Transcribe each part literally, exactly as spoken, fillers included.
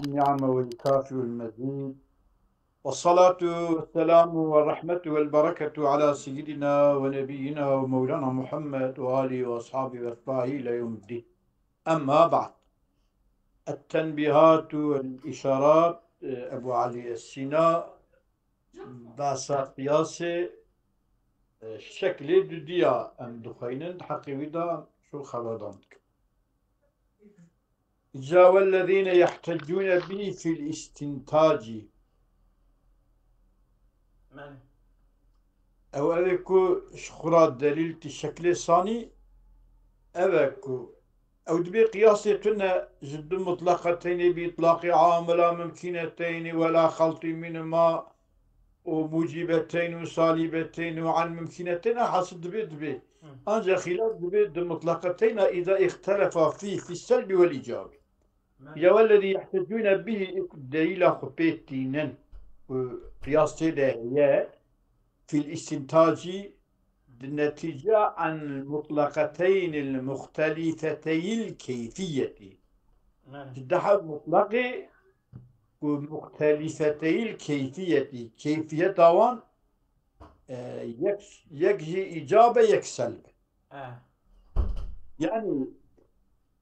النعم ويكافئ المزيد. والصلاة والسلام والرحمة والبركة على سيدنا ونبينا ومولانا محمد وآله وأصحابه وأتباعه إلى يوم الدين. أما بعد. التنبيهات والإشارات، Ebu Elî Es-Sîna, behsa qiyasê, e, şeklê dudiya em dixweynin, di heqê wî de şo xeberdan dikim. Îca wellezîne yehtecûne bî fîl îstîntacî. Belê. Ew, ev ê ku ji xwe re delîl tê şeklê sanî, ev e ku ew dibê qiyasê tune ji du mutleqeteynê bi îtlaqê am wela mumkîneteynê wela xeltî mînima û mucîbeteyn û salîbeteyn û an mumkîneteyn, hasil dibê, dibê. Hı. Ancak xîlaf dibê di mutleqeteyna îda îxtelefa fî, fî selbî wel îcabî. Belê. Ya wellezî yehtecûne bî, delîla xwe pê tînin û qiyas tê de heye, fîl îstîntacî, di netîce an mutleqeteyni l muxtelîfeteyil keyfiyetî. Belê. Ji deha mutleqê ku muxtelîfeteyil keyfiyetî, keyfiyeta wan, e, yek, yek jî îcab e, yek selb e. Eh. Yanî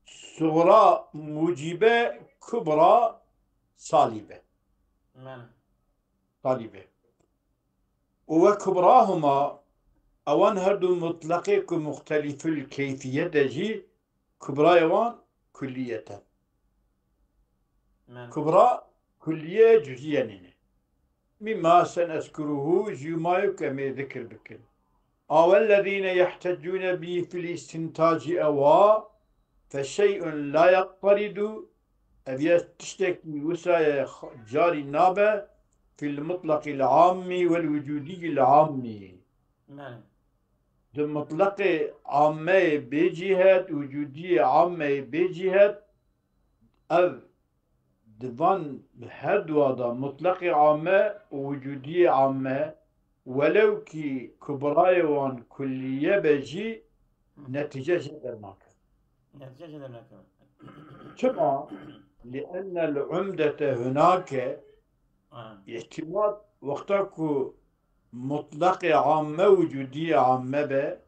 suxra mucîbe, kubra salîbe. Belê. Salîbe. Û we kubrahuma, ewan her du mutleqê ku muxtelîfil keyfiyet e jî, kubrayê wan kulliyet e. Belê. Kubra kulliye, cuziye nîne. Mîma senezkuruhu, ji mayo ku em ê zikir bikin. A wellezîne yehtecûne bî fil îstîntacî ewa, fe şey'un la yeqteridû, ev ye tiştekî wisa ye, carî nabe fil mutlaqîl ammî wel wicûdîyîl ammî. Belê. Di mutleqê ammeyê bê cîhet û wicûdiyê ammeyê bê cîhet, ev di van her dua de mutleqê amme û wicûdiyê amme, welew kî kubrayê wan kulliye be jî, netîce jê dernakeve. Netîce jê dernakeve. Çima? Li'ennel umdete hunake, ha, îhtîmal wexta ku mutleqê amme wicûdiyê amme be,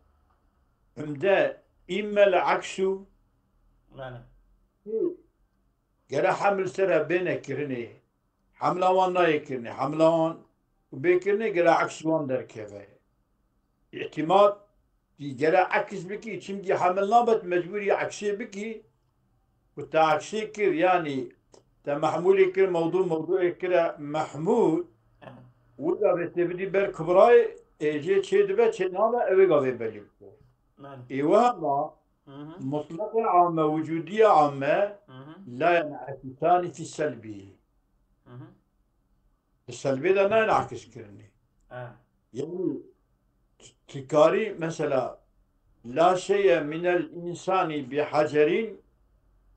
umde îmmel eksu, belê, gere heml ser hev bêne kirinê, hemla wan nayê kirinê, hemla wan bê kirinê gere eks ji wan derkeve. Îhtîmal, gere eks bikî, çimkî hemil nabe, tu mecbûr î eksê bikî. Û te eksê kir, yanî te mehmûlê kir mewdû, mewdûê kire mehmûl, wê gavê tê bidî ber kubrayê, ê jê çê dibe, çê nabe, ew ê gavê belî bike. Belê. Ê wehma, hı hı, mutleqê amme, wicûdiye amme, hı hı, la yen'ekisanî fî selbî. Hı hı. Di selbê de nayên akiz kirinê. Ha. Yanî tu karî mesela la şeye minel însanî bi hecerîn,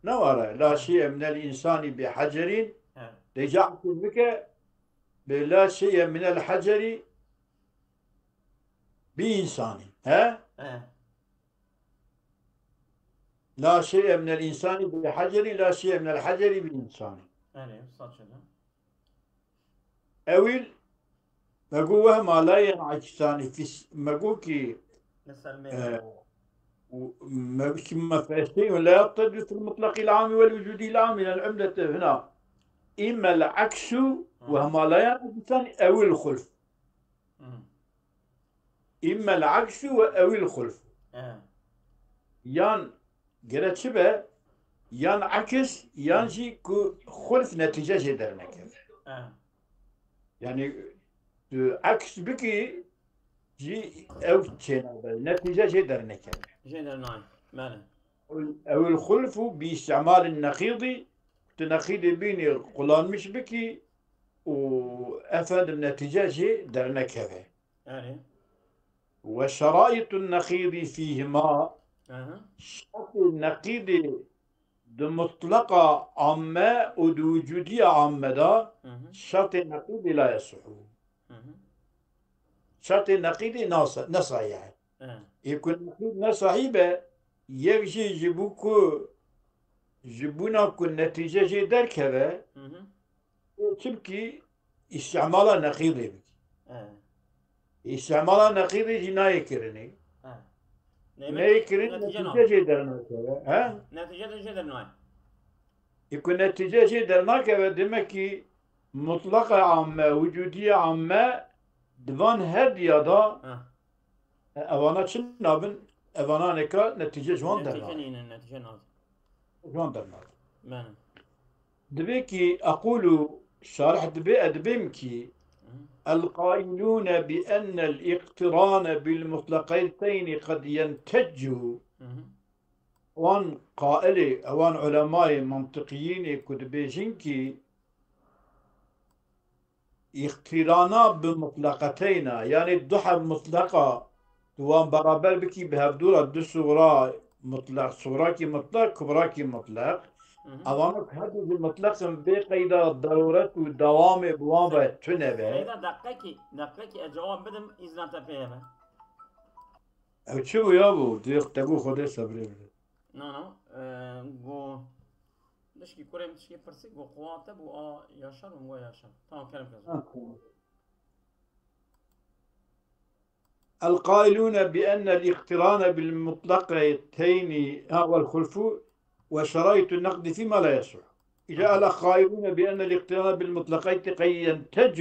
ne were, la, ha, şeye minel însanî bi hecerîn, ha, de ca akiz bike, bi la şeye minel hecerî bi însanî. He? Ha. La şeye minel însanî bi hecerî, la şeye minel hecerî bi însanî. Erê, saç edin. Ewil, me got wehma la yen'ekisanî fî s-, me got kî, e, û me got kî me feşteyun la yeqtedî fil mutlaqîl amî wel wicûdîl amî, lel umdete huna. Îmmel eksu, hı, wehma la yen'ekisanî ewil xulf. Hı. Îmmel eksu ve ewil xulf. He. Yan gere çi be? Yan aks, yan jî ku xulf, netîce jê dernekeve. He. Yanî tu aks bikî jî ew çênabe, netîce jê dernekeve. Jê dernayê. Belê. Ewil xulf û bi îstîmalin neqîdî, tu neqîdê bînî qulanmiş bikî û efendim netîce jê dernekeve. Erê. Ve şeraîtun neqîdî fîhima. Aha. Şertê neqîdê di mutleqa amme û di wicûdiya amme de, hı hı, şertê neqîdê la yesihû. Hı hı. Şertê neqîdê nasa-, nesahiye. Hı. Ê ku neqîd nesahî be, yek jî ji bo ku ji bona ku netîce jê derkeve, Hı hı. Çimkî îstimala neqîdê bikî. He. Îstimala neqîdê jî nayê kirinê. He. Neyê kirin, netîce jê dernakeve. He? Netîce de jê dernayê. Ê ku netîce jê dernakeve, demek ki mutlaqa amme, wicûdiye amme di van her diya da. He. E, evana çi nabin? Evana neka netîce ji wan dernabe. Netîce nînin, netîce nabin. Ji wan dernabe. Bene. Dibê ki, eqûlu, şarih dibê, e dibêm ki, Hı. القائلون بأن الاقتران بالمطلقتين قد ينتج. Hı hı. Wan qailê, ewan ulemayê mantiqiyînê ku dibêjin ki, îqtîrana bi mutleqeteyna, yanî du heb mutleqa, tu wan beraber bikî bi hevdû re, du suxra mutleq, suxrakî mutleq, kubrakî mutleq. Hı hı. Evana ku her du jî mutleq in, bê qeyda deroret û dewamê bi wan ve tune be. Seyda, deqekî, deqekî ez cewab bidim, îzna te pê hebe. Ew çi bû ya bû? Dê te bû Xwedê sebrê bide. Na, na, e, go, dişkî kurê min tişkî pirsî, go quwa te bû, a Yaşar bû, go Yaşar. Tamam, kerem kez. Ha, tamam. القائلون بأن الاقتران بالمطلقتين، ها، والخلف وشرائط النقد فيما لا يصح. إذا القائلون بأن الاقتران بالمطلقتين قد ينتج،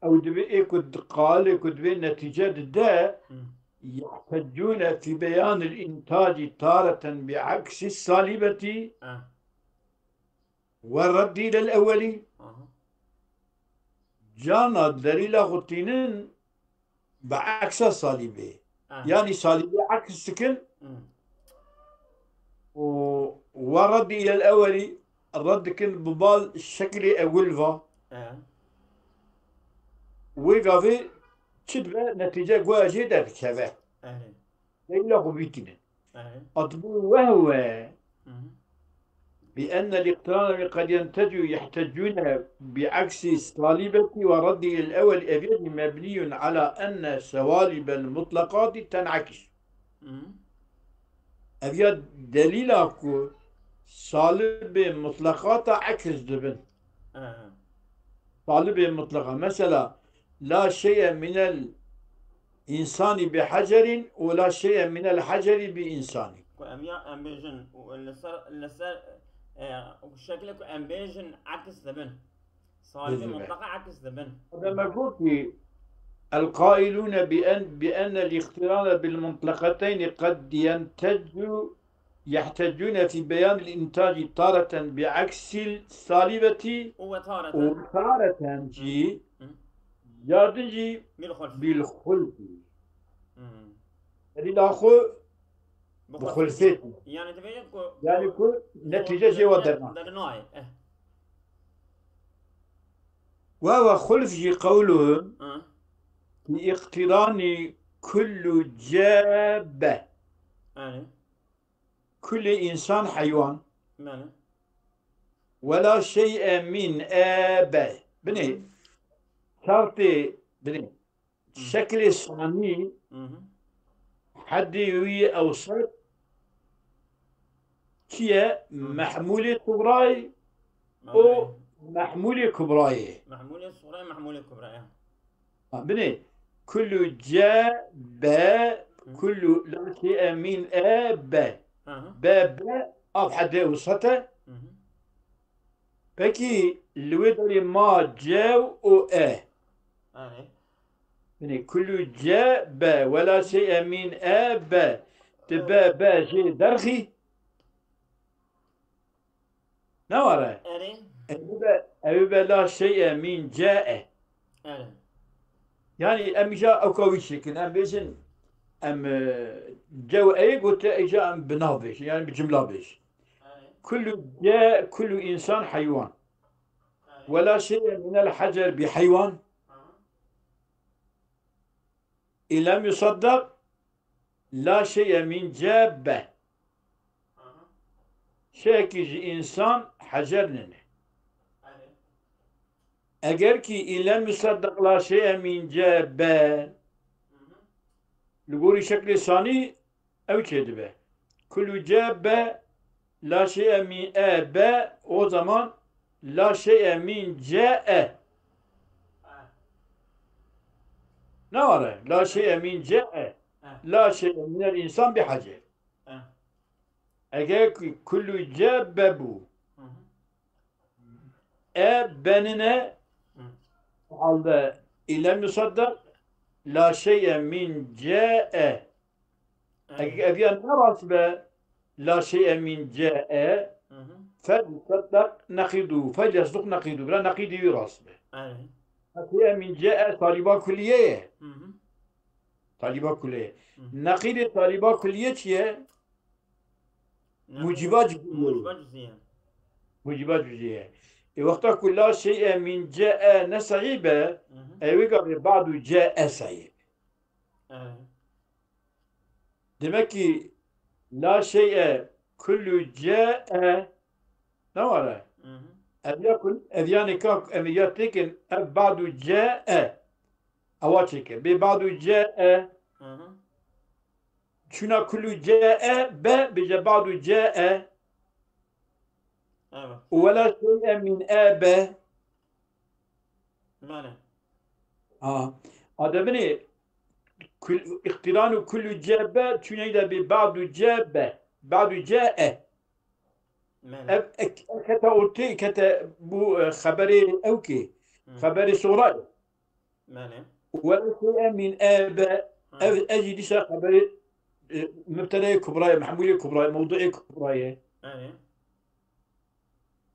ew dibê ê ku di qalê ku dibê netîce dide, Hı. يحتجون في بيان الإنتاج تارة بعكس السالبة. Ha. والرد إلى الأول. Aha. Cana delîla xwe tînin bi eksa salîbê. Ha. Yanî salîbê eks dikin. Hı. û we redî îlel ewelî red dikin bi bal şeklê ewil va. E. Wê gavê çi dibe, netîce guya jê derdikeve. Erê. Leyla xwe bîtînin. Erê. Atbû wehwe. Hı hı. بأن الاقتران قد ينتج يحتجون بعكس السالبة والرد إلى الأول، ev yek مبني على أن سوالب المطلقات تنعكس. Hı. Ev ya delîla ku salibê mutleqata ekis dibin. Aha. Salibê mutleqa. Mesela, la şey'e minel insani bi hacerin û la şey'e minel haceri bi insani. Ku em ya em bêjin û li ser, li ser, e, şekilê ku em bêjin ekis dibin. Salibê mutleqa ekis dibin. Demek ku القائلون بأن، بأن الاقتران بالمطلقتين قد ينتج، يحتجون في بيان الإنتاج تارة بعكس السالبة وتارة. وتارة jî، Hı. Cardi jî بالخلف. بالخلف. Hı. Delîla xwe bi xulfê. Yani dibêje ku, yani ku netîce jê wa derna. Dernayê. Eh. Ve ve xulf jî qewluhum. Ha. Bi iqtirani kullu ce be. Yani. Kulli insan heywan. Yani. Wela şey'e min e be. Binê. Hı. Şartê, binê. Hı. Şeklê sanî, Hı hı. Heddê wî ewsat çi ye? Hı. Mehmûlê suxrayê û mehmûlê kubrayê. Mehmûlê suxrayê, mehmûlê kubrayê. Ha, binê, kullu ce be, Hı. Kullu la şey'e min e be. Hı hı. Be, be, av heddê ewsat e. Hı hı. Pekî li wê derê ma ce û e. Erê. Binê, kullu ce be, wela şey'e min e be. Ti be, be jê derxî. Ne were? Erê. Ew be, ew be la şey'e min ce e. Erê. Yani em îja ewka wî çêkin. Em bêjin, em, e, ce û eyê gote, îja em bi nav bêjin. Yani bi cimla bêjin. Erê. Kullu ce, kullu insan heywan. Erê. Wela şey'e minel hacer bi heywan. Hı hı. İn lem yusaddaq, la şey'e min ce be. Hı hı. Şey'ekî ji însan hecer nîne. Erê. Eger kî în lem yusaddaq la şey'e min ce be, Hı hı. Li gorî şeklê sanî ew çêdibe. Kullu ce be, la şey'e min e be, o zaman la şey'e min ce e. Ne var e? La şey'e min ce e. La şey'e minel insan bi hace. Eger ku-, kullu ce be bû. E benine halde ilem yusaddak la şey'e min ce e. Ev-, ev ya ne rast be, la şey'e min ce e, fel yusaddak neqidu, fel yasduk neqidu. Bira neqidî wî rast be. La şey'e min ce e taliba kulliye ye. Taliba kulliye. Neqidê taliba kulliye çi ye? Muciba cüz'iye. Muciba cüz'iye. Muciba cüz'iye. E, wexta ku la şey'e min ce e ne sahî be, ew ê gavê ba'du ce e sahî be. Demek ki la şey'e kullu ce e ne were? Ev ya kul-, ev ya nika, ev ya têkin, ev ba'du ce e. Ewa çêke. Bê ba'du ce e. Çuna kullu ce e be, bêje ba'du ce e. Evet. Û wela şey'e min e be. Mane. Ha. Ademini kul-, iqtiranu kullu ce be, çuna de bê ba'du ce be. Ba'du ce e. Mane. Ev ek-, kete ortê, kete bu, e, xeberê ew ki. Xeberê sora. Mane. Wela şey'e min e be. Ev, ez jî dîsa xeberê, e, mübtedayê kubrayê, mehmûlê kubrayê, mewdu'ê kubrayê. Mane.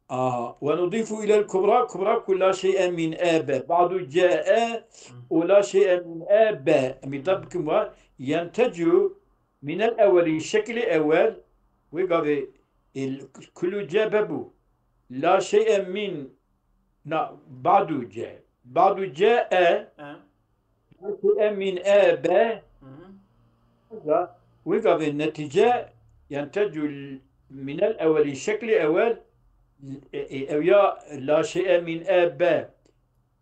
Aha. Ve nudifu ilel kubra, kubra ku la şey'e min e be. Ba'du ce e û la şey'e min e be. Em îda bikim wa. Yentecu minel ewweli, şeklê ewwel, wê gavê, e, kullu ce be bû. La şey'e min, na, ba'du ce. Ba'du ce e, la şey'e min e be. Wê gavê netîce, yentecu minel ewweli, şeklê ewwel, e, e, ew ya la şey'e min e be.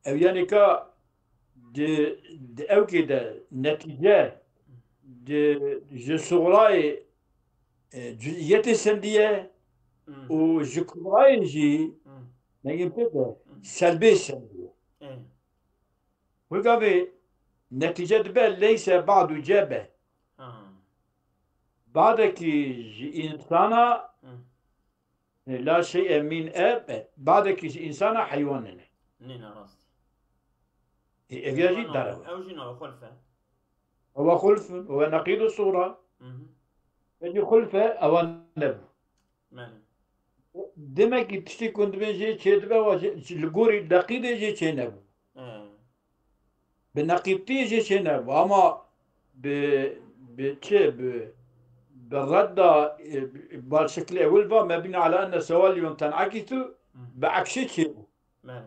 Ew ya nika di, di ewkê de netîce di, ji suxrayê, e, cüz'iyetê sendiye û ji kubrayê jî, nengên pê de, selbê sendiye. Wê gavê netîce dibe leyse ba'du ce be. Badekî ji însana, e, la şey'e min e be, badekî ji însana heywan nine. Nine rast. E, ev ya jî derew e. Ew jî nava xulf e. Ewa xulf in, ewa neqîd û sura. Peki xulf e, ewa nebû. Mane. Demek ki tiştê ku dibê jê çêdibe, wa jê, li gorî neqîdê jê çênebû. Bi neqîdtiyê jê çênebû. Ama bi, bi çi, bi, bi redda, e, bi, bi şeklê ewil va, mebni ala enne sewaliyon ten'akisu, bi eksê çêbû. Mane.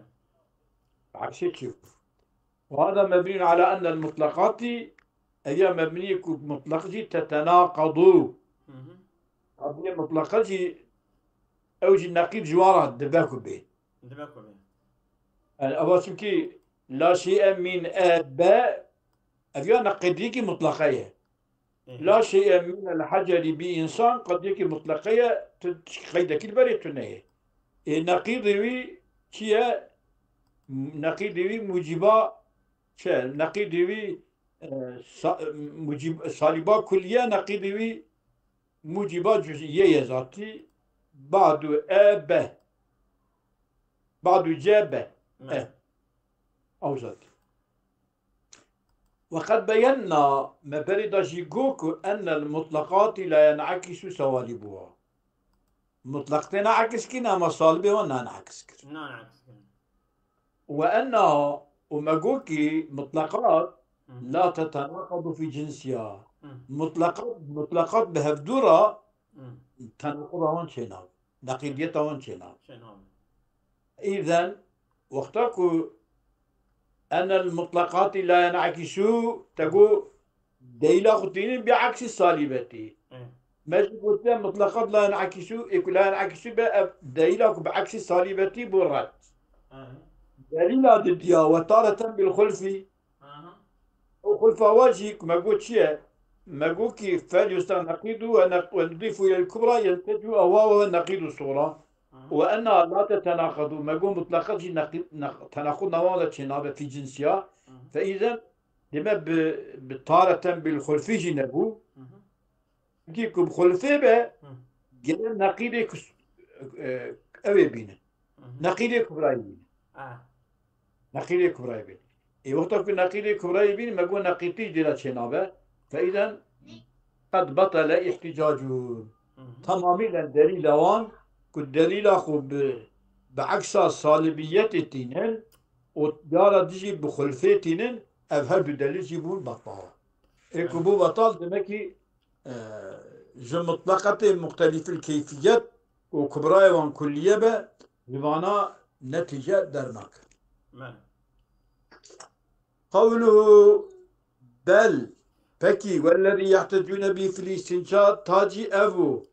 Bi eksê çêbû. Ve hada mebniyun ala ennel mutlaqati, ev ya mebniyê ku mutlaq jî tetenaqadu. Qadiyê mutlaqe jî ew jî neqîd ji wan re dibe ku bê. Dibe ku bê. Yani, eva çimkî la şey'e min e be, ev ya neqîdiyekî mutlaqe ye. La şey'e minel heceri bi insan qediyekî mutlaqe ye, tu qeydekî li berê tune ye. Ê neqîdê wî çi ye? Neqîdê wî muciba çi? Neqîdê wî, e, sa-, mucib-, saliba kulliye, neqîdê wî muciba cüz'iye ye zatî. Ba'du e be. Ba'du ce be. E. Ew zatî. Ve qed beyenna, me berê de jî got ku ennel mutlaqatî la yen'ekisu sewalibuha. Mutlaq têne ekiskirine, ama salibê wan nane ekiskirin. Nane ekiskirin. Ve enneha, û me got ki mutlaqat la tetenaqadu fi cinsiha. Mutlaqat, mutlaqat bi hevdû re tenaquda wan çênabe. Neqîdiyeta wan çênabe. Çênabe. Îzen, wexta ku enel mutlaqatî la yen'ekisu, te got delîla xwe tînin bi eksî salîbetî. Hı. Me jî gotiye mutlaqat la yen'ekisu, ê ku la yen'ekisu be, ev delîla ku bi eksî salîbetî bû red. Hı. Delîla didiya we tareten bil xulfî. Hı hı. Ew xulfa we jî ku me got çi ye? Me got ki fel yusta neqîdu ve neq-, ve nudîfu ilel kubra yentecu ewa ve neqîdu suğra. Ve enna la tetenaqadu. Me got mutlaqa jî neqî-, neq-, tenaqud newan de çênabe fî cinsiya. Fe îzen dime bi, bi tareten bil xulfî jî nebû. Çimkî ku bi xulfê be, gere neqîdê kus-, e, ew ê bînin. Neqîdê kubrayê bînin. Neqîdê kubrayê bînin. Ê wexta ku neqîdê kubrayê bînin, me got neqîdî jî dê re çênabe. Fe îzen qed betele îhtîcacûn. Tamamîlen delîla wan ku delîla xwe bi, bi eksa salibiyetê tînin û ya re dijî bi xulfê tînin, ev her du delîl jî bûn betal. Ê ku bû betal, demek ki, e, ji mutleqetê muxtelîfil keyfiyet û kubrayê wan kulliye be, ji vana netîce dernake. Qewluhu bel, pekî, wellezî yehtecûne bî fil îstinca, tacî ev û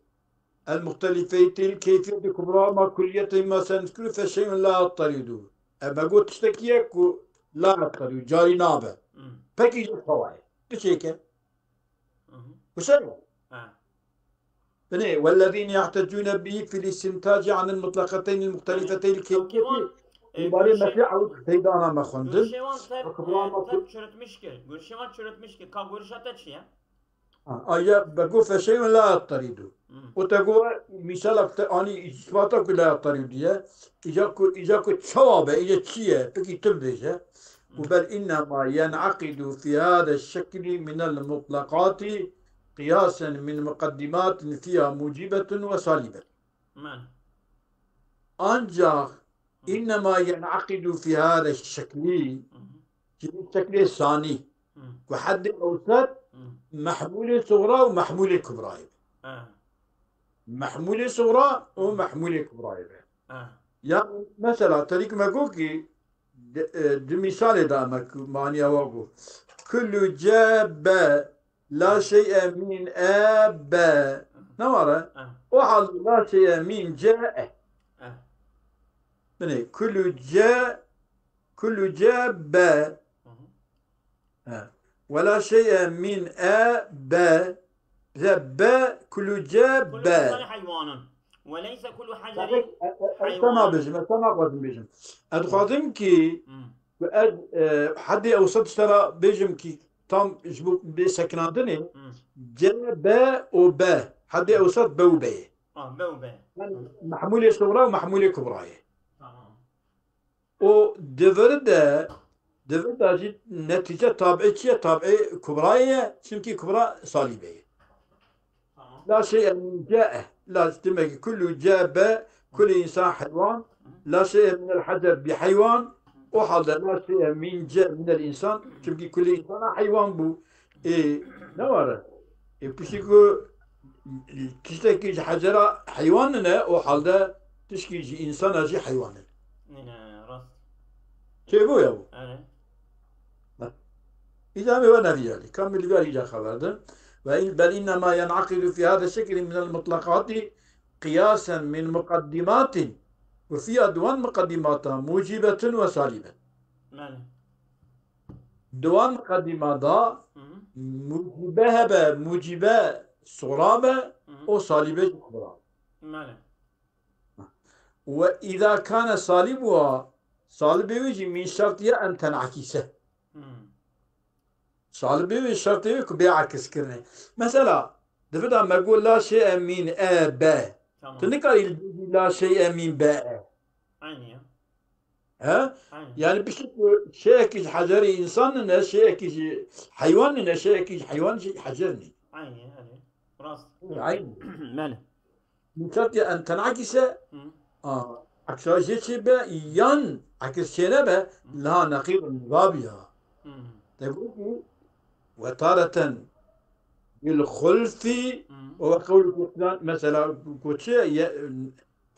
el muxtelîfeytil keyfiyetî kubra ma kulliyetî ma senskuru fe şeyun la yattaridu. E, me got tiştekî ye ku la yattaridu, carî nabe. Pekî ji xewa ye. Tiştê ke. Ku ser be. Binê, wellezîne yehtecûne bî fil îstintacî anil mutleqeteynil muxtelîfeteynil keyfiyetî. Îbarê me pê ewd peydana me xwendin. Gurişê wan ter, ter çürütmüş kir. Gurişê wan çürütmüş kir. Ka gurişa te çi ye? Ha, aye be got feşeyun la yattaridu. O te got mîsalek te anî îsbata ku la yattaridu ye. Îca ku, îca ku çawa be, îca çi ye? Pekî tu bêje. Û bel innema yen'aqidu fî hâde şekilî minel mutlaqatî qiyasen min muqeddimatin fîha mucîbetun ve salîbetun. Ancak innema yen'aqidu fî hâde şeklî, ji şeklê sanî, ku heddê ewset mehmûlê suxra û mehmûlê kubrayê be. Mehmûlê suxra û mehmûlê kubrayê be. Yani mesela terîk me got ki de, e, di mîsalê de me ku maniya wa got. Kullu ce be la şey'e min e be. Ne var e? O hal la şey'e min ce e. Binê kullu ce, kullu ce be. He. Ve la şey'e min e be. Ze be kullu ce be. Kullu insani haywanun. Ve leyse kullu heceri haywan. Ez sana bêjim, ez sana xwazim bêjim. Ez dixwazim ki ez, e, hedê ewsat ji te re bêjim ki tam ji bo bê sekinandinê. Ce be û be. Hedê ewsat be û be ye. Ah, be û be. Yani mehmûlê suxra û mehmûlê kubra ye. Tamam. Û di vir de, di vir de jî netîce tabî çi ye? Tabî kubrayê ye, çimkî kubra salîbe ye. Tamam. La şey'e min ce e. La demek ki kullu ce be, kullu insan heywan. La şey'e minel hecer bi heywan. O halde la şey'e min ce minel insan. Çimkî kullu insana heywan bû. Ê, ne were? Ê, piştî ku tiştekî ji hecera heywan nine, o halde tişkî ji însana jî heywan nine. Nine, rast. Çêbû ya bû. Erê. Îdamê we nevî gelî. Kamil ver îca xeber de. Ve in, bel innema yen'aqidu fî hâde şekilî minel mutlaqatî qiyasen min muqeddimatin. Ve fîha duwan muqeddimata mucîbetin ve salîbet. Belê. Di wan miqedîma da mucîbe hebe, mucîbe suxra be û salîbe jî kubra. Belê. Ve îza kane salîbuha, salîbê wî jî min şertiye en ten'akîse. Salîbê wî şertê wî ku bê ekiskirine. Mesela, di vir de me got la şey'e min e be. Tamam. Tu nikarî li bêjî la şey'e min be e. Aynı ya. He? Aynen. Yani bir şey, şeyekî ji hecerê însan nine, şeyekî ji heywan nine, şeyekî ji heywan jî hecer nî. Aynı yani. Rast. Aynı. Belê. Min şertiye en ten'akîse, a, eksa jê çê be, yan ekis çê nebe, la neqîr muzab ya. Te got ku ve tareten bil xulfi ve qewlu ku mesela ku çi ye,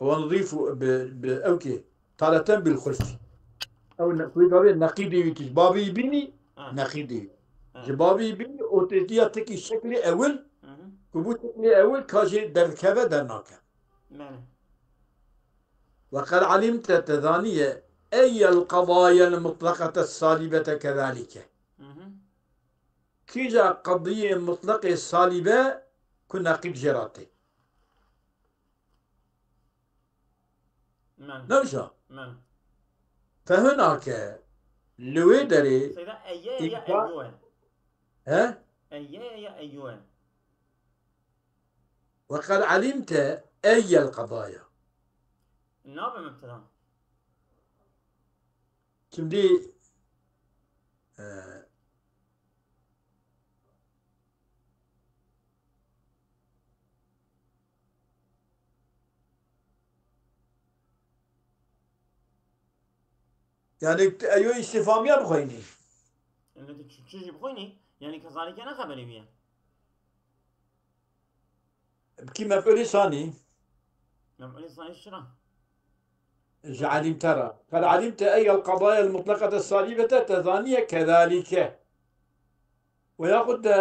Ve nudîfu bi, bi ewkê. Tareten bil xulfi. Ew ne, wî gavê neqîdê wî tij. Babî bînî, neqîdê wî. Ji babî bînî, o têtiya tekî şeklê ewil, ku bû şeklê ewil, ka jê derdikeve dernake. Belê. Ve qed alimte, te zaniye, eyel qedayel mutlaqete salîbete kezalike. Kîja qediyê mutleqê salîbe ku neqîd jê re tê. Mem. Newşa. Mem. Fehunake li wê derê Seyda eye ya îmkan- eyo e. He? Eye ya eyo e. Ve qed alimte eyel qedaya. Nabe mebteda. Şimdi e, Yani tu eyo îstîfamiya bixwînî. Yanî tu çi, çi jî bixwînî? Yanî kezalike ne xeberê wî ye. Kî mef'ulî sanî? Mef'ulî sanî çira? Ji alimte ra. Qed alimte eyel qedayel mutlaqete salîbete tezaniye kezalike. Ve yaxud de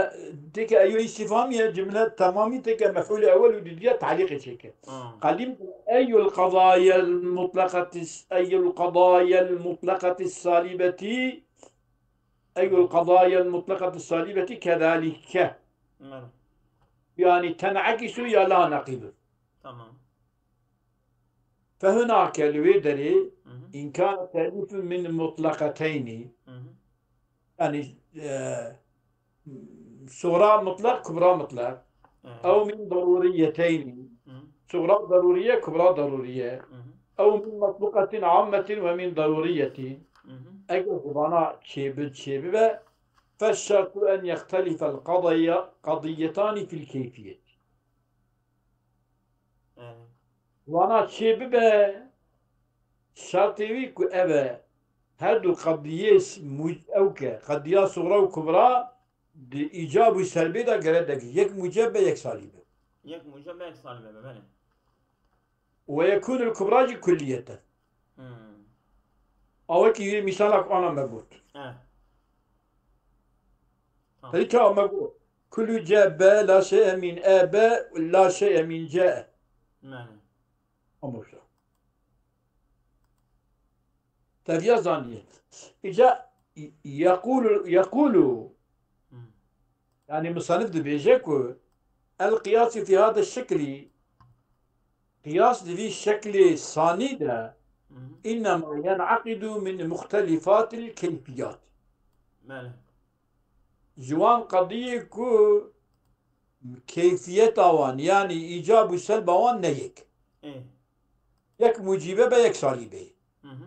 têke eyo îstîfamiye cimle temamî têke mef'ulê ewel û didiye talîqê çêke. Ha. Qed alimte eyul qedayel mutlaqetis, eyul qedayel mutlaqetis salîbetî, eyul qedayel mutlaqetis salîbetî kedalîke. Mero. Yani ten'ekisu ya la neqîdu. Tamam. Fehunake li wê derê Hı hı. îmkana telîfin min mutlaqeteynî. Hı hı. Yani e, suğra mutlaq, kubra mutlaq. Evet. Ew min daruriyeteynî. Hı. Suğra daruriye, kubra daruriye. Hı hı. Ew min matluqatin ammetin ve min daruriyetin. Hı hı. Eger zibana çêbi, çêbibe, feşşertu en yextelifel qadaya-, qadiyetanî fil keyfiyet. Evet. Wana çê bibe, şertê wî ku ev e, her du qediyê s-, mu-, ew ke, qediya suğra û kubra, di îcab û selbê de gere dek, yek muceb be, yek salîb be. Yek muceb be, yek salîb be, belê. Ve yekûnul kubra jî kulliyeten. Hmm. A wekî wî mîsala ku ana me got. Eh. Tamam. Peki çawa me got? Kullu ce be, la şey'e min e be, la şey'e min ce e. Yani. Ama işte. Teviya zaniye. Îca yekulu, yekulu. Hmm. Yani musanif dibêje ku el qiyasi fi hada şekli, qiyas di vî şeklê sanî de, Hı hı. innema yen'aqidu min muxtelifatil keyfiyat. Belê. Ji wan qediyê ku keyfiyeta wan, yani îcab û selba wan ne yek. Ê. Yek mucîbe be, yek salîbe. Hı hı.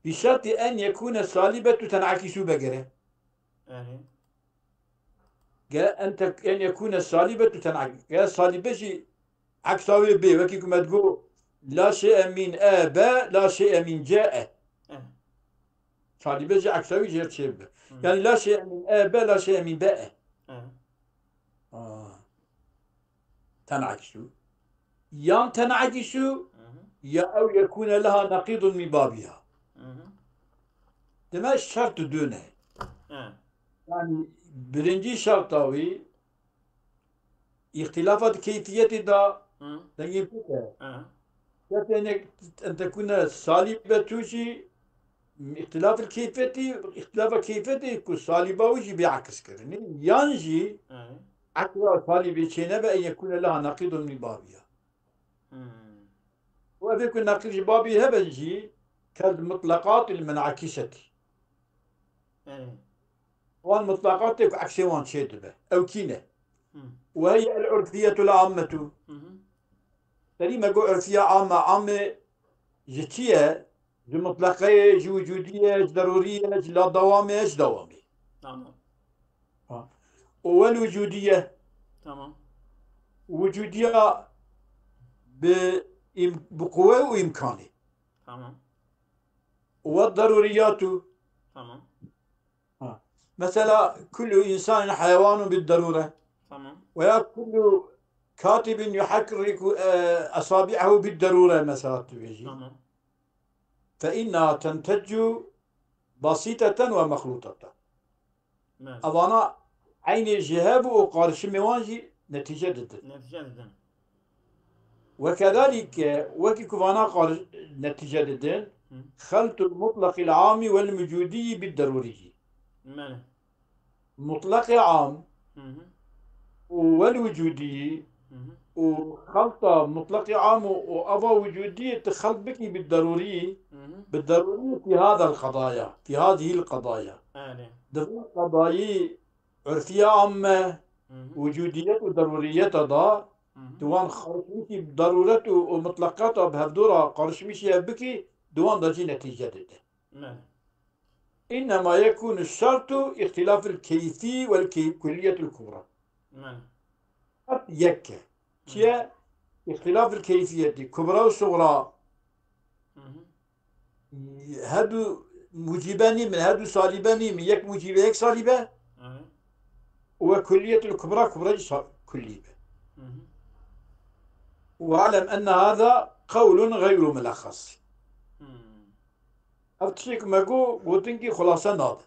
Bi şertî en yekûne salîbe tu ten'ekîsû be gere. Yani. Ge en tek-, en yekûne salîbe tu ten'ek-, ge salîbe jî eksa wê bê. Wekî ku me digot, la şey'e min e be, la şey'e min ce e. Eh. Salîbe jî eksa wî jê çê bibe. Hı. Yani la şey'e min e be, la şey'e min be e. Eh. Aa. Ten'ekîsû. Yan ten'ekîsû, Hı hı. ya ew yekûne leha neqîdun min babiha. Hı hı. Deme şert û dû ne. Hı. Yani birinci şerta wî, îxtilafa di keyfiyetê de Hı. dengê pêk e. Hı. Şertê ne en tekûne salîbe tu jî, îxtilafil keyfiyetî, îxtilafa keyfiyetê ku salîba wî jî bê ekis kirinê. Yan jî Hı. eksa salîbê çênebe en yekûne leha neqîdun min babiha. Hmm. Û evê ku neqîd ji babî hebe jî, ked mutlaqatil mun'ekisetî. Evet. Wan mutlaqatê ku eksê wan çê dibe. Ew kî ne? Hmm. Ve hiye el urfiyetul ammetu. Hı hı. Serî me got urfiye amme, amme ji çi ye? Ji mutlaqeyê, ji wicûdî ye, ji derûrî ye, ji la dewamê ye, ji dewamê. Tamam. Ha. Û wel wicûdî ye. Tamam. Wicûdiya bi im-, bi quwe û îmkanê. Tamam. Û wel derûriyatu. Tamam. Ha. Mesela, kullu insanin heyewanun bid derûre. Tamam. Veya kullu katibin yuharriku, e, esabi'ehu bid derûre mesela tu bêjî. Tamam. Fe inna tenteccu basiteten ve mexluteten. Evet. Evana eynê ji hev û qarişimê wan jî netîce didin. Netîce didin. Ve kedalîke, wekî ku vana qar-, netîce didin, Hı. xeltul mutlaqil amî wel mucûdî bid derûrî jî. Belê. mutlaqê am û wel wicudî û xelta mutlaqê am û, û ava wicudî tu xelt bikî bi derûrî, bi derûrî fî hada el qedaya, fî hadî el qedaya. Di van qedayî urfiye amme, wicudiyet û derûriyeta da, tu wan qarişmişî bi derûret û, û mutlaqata bi hevdû ra qarişmişî hev bikî, di wan da jî netîce dide. إنما يكون الشرط اختلاف الكيفي والكلية الكبرى. Şert yek e. Çi ye? اختلاف الكيفية, kubra û sugra. Her du mucîbe nî min, her du salîbe nî min. Yek mucîbe, yek salîbe. Û ve kulliyetul kubra, kubra jî sa-, kullî be. واعلم أن هذا قول غير ملخص. Ev tiştê ku me got, gotinkî xulase nabe.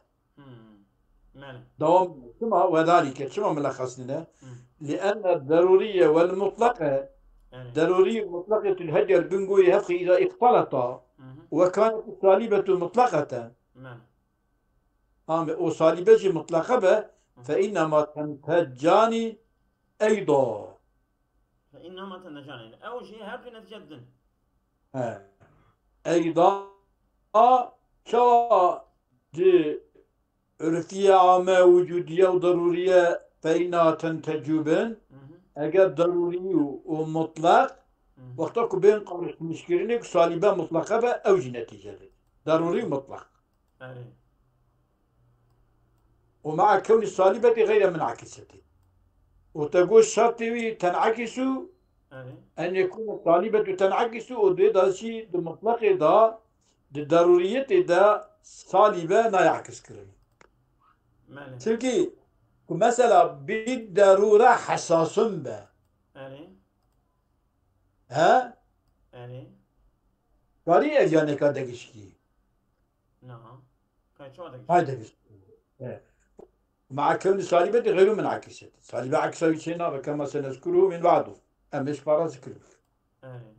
Dewam, çima wedalîke, çima milexes nîne? لأن الضروري والمطلق, derûrî û mutlaqê tu heger bin goyê hevqî îda ixteleta وكانت السالبة مطلقة. Amê o salîbe jî mutlaqe be, فإنهما تنتجان أيضا. فإنهما تنتجان. Ew jî her du netîce didin. He. Eyda çawa di urfiye ame, wicûdiye û derûriye feyna tentecu bin, eger derûrî û, û mutlaq, wexta ku bên qarişmişkirinê ku salîbe mutlaqe be, ew jî netîce dide. Derûrî û mutlaq. Erê. ومع كون السالبة غير منعكسة. û te got şertê wî ten'ekisu Erê. en yekûne salibetu ten'ekisu û dê da jî di mutlaqê de, di derûriyetê de salîbe nayê ekis kirin. Belê. Çimkî ku mesela bî derûre hesasun be. Erê. He? Erê. Karî ev yaneka degişkî. Na. Kay çawa degişkî? Hay degişkî. Evet. مع كون السالبة غير منعكسة. Salîbe eksa wî çê nabe, kema senezkuruhu min ba'du. Em ê ji para zikir bikin. Erê.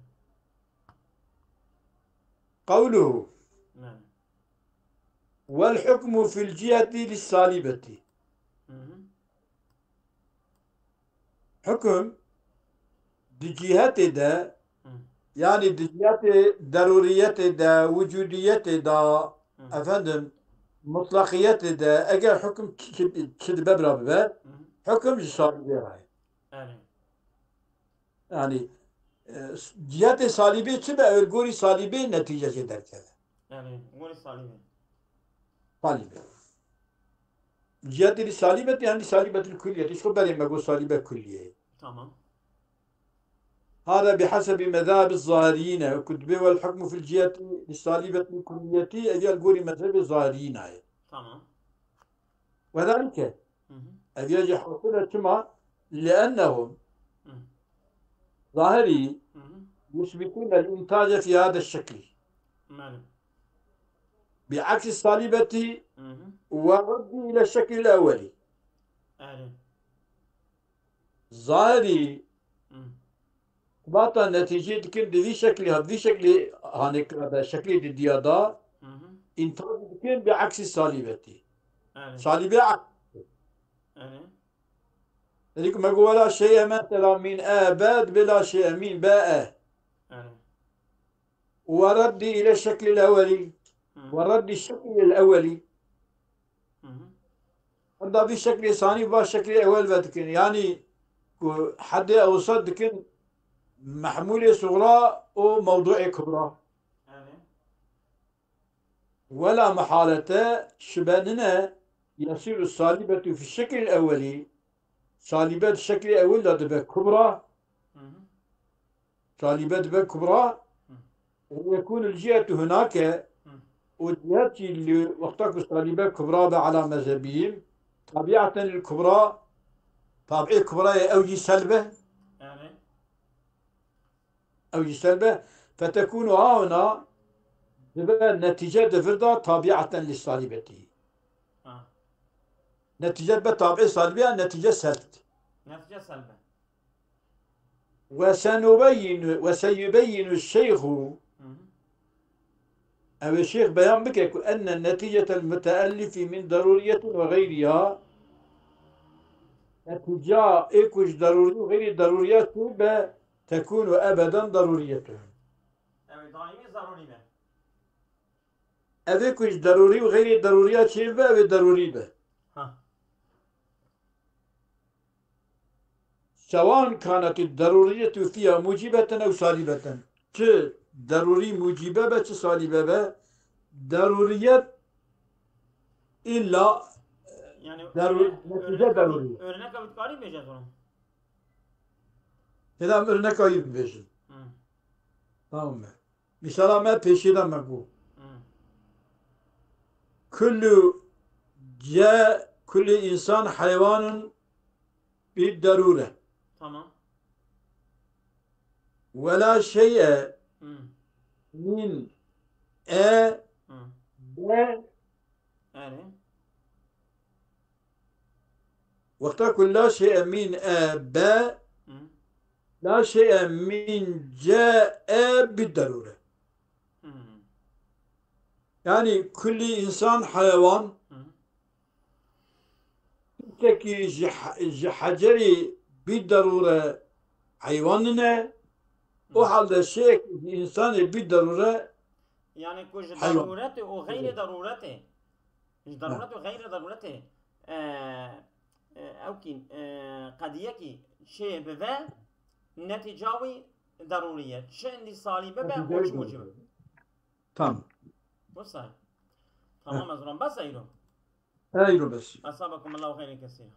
قوله. Ne. والحكم في الجهة للسالبة. Hı hı. Hukm di cihetê de, Hı. yanî di cihetê derûriyetê de, wicûdiyetê de, Hı. efendim, mutlaqiyetê de, eger hukm çi, çi, çi dibe bira bibe, Hı hı. hukm ji salîbê re ye. Erê. Yanî, e, cihetê salîbê çi be, ew li gorî salîbê netîce jê derkeve. Erê, gorî salîbê. Salîbê. Cihetê li salîbetê, yanî salîbetil kulliyetê. Ji xwe berê me got salîbe kulliyê. Tamam. هذا بحسب مذاهب الظاهريين, ku dibê والحكم في الجهة للسالبة الكلية, ev ya li gorî mezhebê zahiriyîna ye. Tamam. وذلك, Hı hı. ev ya jî hasil e çima? لأنهم, Hı. zahirî, Hı hı. يثبتون الإنتاج في هذا الشكل. Belê. بعكس السالبة Hı hı. والرد إلى الشكل الأولي. Erê. Zahirî, Hı. bata netîcê dikin di vî şeklî, vî şeklî hanê kirabe, şeklê di diya da, Hı hı. întaj dikin bi eksî salîbetî. Erê. Salîbe aks. Erê. Erê ku me got wela şeye mesela min e be, dibê la şeye min be e. Erê. Ve reddi ile şeklil evelî. Hı. Ve reddi şeklil evelî. Hı hı. Henda vî şeklê sanî va şeklê ewel vedikin. Yanî ku hedê ewsat dikin mehmûlê sugra û mewduê kubra. Erê. Wela mehalete şibe nine yesiru salibetu fi şeklil evelî. Salîbe di şeklê ewil de dibe kubra. Hı hı. Salîbe dibe kubra. Hı. Ve yekûnul cihetu hunake. Hı. Û cihet jî li wexta ku salîbe kubra be ala mezhebiyim, tabiaten lil kubra, tabiê kubra ye, ew jî selbe. Yani. Ew jî selbe. Fetekûnu hahuna, dibe netîce di vir de tabiaten li salîbetî. Ha. Netîce dibe tabiê salîbê ya netîce selb. Netîce selbe. Ve senubeyyinu, ve seyubeyyinu şeyhu. Hı hı. Ew ê şêx beyan bike ku enne netîcetel muteellifi min derûriyetin ve geyriha, Netîca ê ku ji derûrî û xeyrî derûriya çêbe, tekûnu ebeden derûriyetun. Ew ê daîmî zarûrî be. Ev ê ku ji derûrî û xeyrî derûriya çêbe, ew ê derûrî be. Ha. Sewan kanet derûriyetu fiya mucîbeten ew salîbeten. Çi derûrî mucîbe be, çi salîbe be, derûriyet îlla Yani derû-, örnek, netice örnek, derûrî. Örnek ev dikarî bêje zor. Hêdam örnek ayı bêjin. Hı. Tamam mı? Misala me pêşî de me got. Hı. Kullu ce, kullu insan heywanun bi derûre. Tamam. Ve la şey'e Hı. min e Hı. be Erê. Wexta ku la şey'e min e be, Hı. la şey'e min ce e bi derûre. Hı. Yani kulli insan heywan, Hı. tiştekî ji he-, ji hecerî bi derûre heywan nine, o Hı. halde şey'ekî ji insanê bi derûre Yani ku ji heywan. Derûretê û xeyrê derûretê. Ji Ha. Derûret û xeyrê derûretê, e, e, ew kî, e, qediyekî çê bive, netîca wî derûrî ye. Çi indî salî bibe, Netîca û wî çi mucîb derûrî. Tamam. Wisa. Tamam, Ha. ez wan bes eyro. Eyro bes. Esabekum Allahu xeyren kesîra.